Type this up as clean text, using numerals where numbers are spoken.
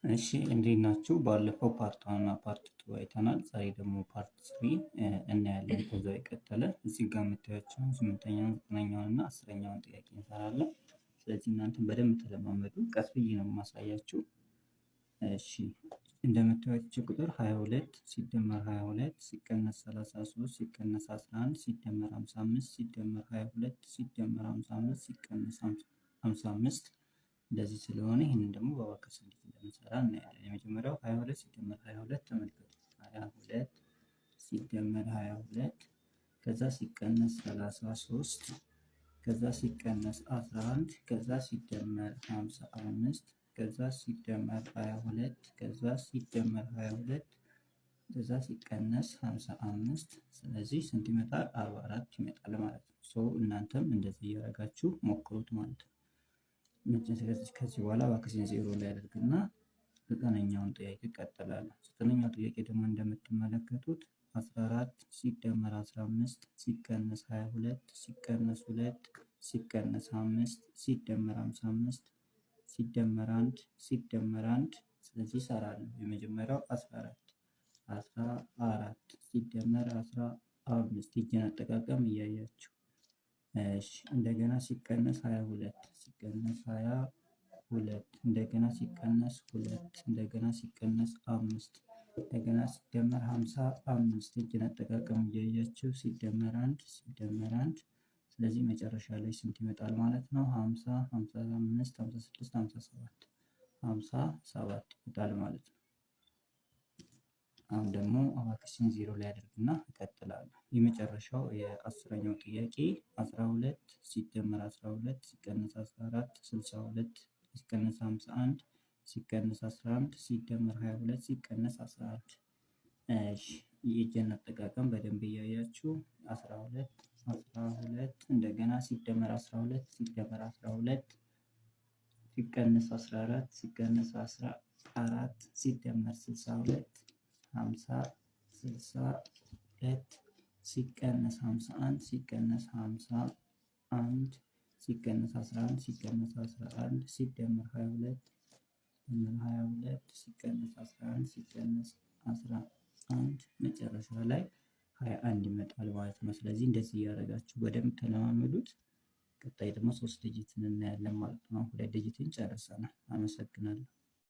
እሺ እንዴት ናችሁ? ባለፈው part one እና part two አይተናል። ዛሬ ደግሞ part three እናያለን። ከዛ የቀጠለ እዚህ ጋር የምታያቸውን ስምንተኛውን፣ ዘጠነኛውን እና 10ኛውን ጥያቄ እንሰራለን። ስለዚህ እናንተን በደንብ ተለማመዱ። ቀስ ብዬ ነው የማሳያችሁ። እሺ፣ እንደምታዩቸው ቁጥር 22 ሲደመር 22 ሲቀነስ 33 ሲቀነስ 11 ሲደመር 55 ሲደመር 22 ሲደመር 55 ሲቀነስ 55 እንደዚህ ስለሆነ ይህንን ደግሞ በ abacus እንዴት እንደምንሰራ እናያለን። የመጀመሪያው 22 ሲደመር 22፣ ተመልከቱ። 22 ሲደመር 22፣ ከዛ ሲቀነስ 33፣ ከዛ ሲቀነስ 11፣ ከዛ ሲደመር 55፣ ከዛ ሲደመር 22፣ ከዛ ሲደመር 22፣ ከዛ ሲቀነስ 55። ስለዚህ ስንት ይመጣል? 44 ይመጣል ማለት ነው። So እናንተም እንደዚህ እያደረጋችሁ ሞክሩት ማለት ነው። ከዚህ በኋላ abacus ኤን ዜሮ ላይ አደርግና ዘጠነኛውን ጥያቄ እቀጥላለሁ። ዘጠነኛው ጥያቄ ደግሞ እንደምትመለከቱት 14 ሲደመር 15 ሲቀነስ 22 ሲቀነስ 2 ሲቀነስ 5 ሲደመር 55 ሲደመር 1 ሲደመር 1። ስለዚህ እሰራለሁ። የመጀመሪያው 14፣ 14 ሲደመር 15፣ እጅን አጠቃቀም እያያችሁ። እሺ፣ እንደገና ሲቀነስ 22፣ ሲቀነስ 22፣ እንደገና ሲቀነስ 2፣ እንደገና ሲቀነስ 5፣ እንደገና ሲደመር 55፣ እጅን አጠቃቀም እያያችሁ፣ ሲደመር 1፣ ሲደመር 1። ስለዚህ መጨረሻ ላይ ስንት ይመጣል ማለት ነው? 50፣ 55፣ 56፣ 57፣ 57 ይመጣል ማለት ነው። አሁን ደግሞ abacus ኤን ዜሮ ላይ አደርግና እቀጥላለሁ። የመጨረሻው የ10ኛው ጥያቄ 12 ሲደመር 12 ሲቀነስ 14 62 ሲቀነስ 51 ሲቀነስ 11 ሲደመር 22 ሲቀነስ 11። እሺ፣ የእጅን አጠቃቀም በደንብ እያያችሁ፣ 12፣ 12፣ እንደገና ሲደመር 12፣ ሲደመር 12፣ ሲቀነስ 14፣ ሲቀነስ 14፣ ሲደመር 62፣ 50፣ 62 ሲቀነስ 51፣ ሲቀነስ 51፣ ሲቀነስ 11፣ ሲቀነስ 11፣ ሲደመር 22፣ ሲደመር 22፣ ሲቀነስ 11፣ ሲቀነስ 11፣ መጨረሻ ላይ 21 ይመጣል ማለት ነው። ስለዚህ እንደዚህ እያደረጋችሁ በደንብ ተለማመዱት። ቀጣይ ደግሞ ሶስት digit ን እናያለን ማለት ነው። ሁለት digit ን ጨርሰናል። አመሰግናለሁ።